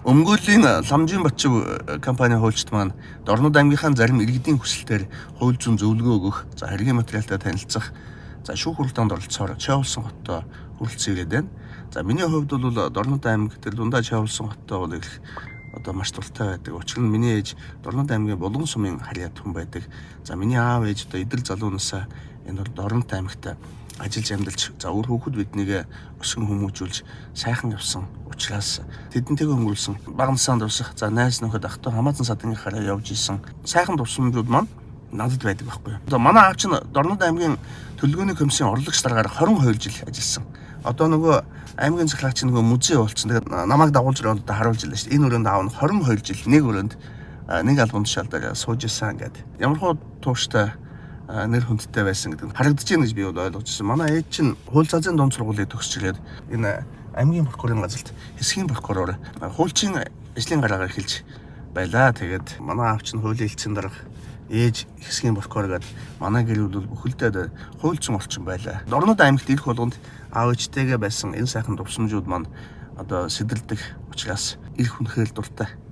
Өмгөөллийн Ламжийн Бачив компани хуульчид маань Дорнод аймгийнхаа зарим иргэдийн хүсэлтээр хууль зүйн зөвлөгөө өгөх, за хэргийн материалтай танилцах, за шүүх хурлаанд оролцохоор Чойболсон хоттой хүрэлцэн ирээд байна. За миний хувьд бол Дорнод аймаг тэр дундаа Чойболсон хоттой бол их одоо маш дуртай байдаг. Учир нь миний ээж Дорнод аймгийн Булган сумын харьяат хүн байдаг. За миний аав ээж одоо идэл залуу насаа энэ бол Дорнод аймагт ажиллаж амьдарч, за үр хүүхэд биднийг өсгөн хүмүүжүүлж сайхан явсан учраас тэдэнтэйгээ өнгөрүүлсэн бага насанд дурсах, за найз нөхөд, ах дүү хамаатан садангийн хараа явж исэн сайхан дурсамжууд маань надад байдаг байхгүй юу. Одоо манай аав чинь Дорнод аймгийн төлөвлөгөөний комиссийн орлогч даргаар 22 жил ажилласан. Одоо нөгөө аймгийн захирагч нөгөө музей болсон. Тэгээд намайг дагуулж ирээд одоо харуулж илээ шүү дээ. Энэ өрөөнд аав нь 22 жил нэг өрөөнд нэг албан тушаал дээр сууж исэн гэдэг. Ямар хуу тууштай, нэр хүндтэй байсан гэдэг нь харагдаж байна гэж би бол ойлгож байна. Манай ээж чинь хууль зазын дунд сургуулийг төгсч ирээд энэ аймгийн прокурорын газарт хэсгийн прокурор, хуульчийн ажлын гараагаар эхэлж байлаа. Тэгээд манай аав чинь хуулийн элчин дарга, ээж хэсгийн прокурор гэдэг манай гэр бүл бол бүхэлдээ хууль зүйн орчин байлаа. Дорнод аймагт ирэх болгонд аав ээжтэйгээ байсан энэ сайхан дурсамжууд маань одоо сэтэлдэг учраас ирэх үнэхээр дуртай.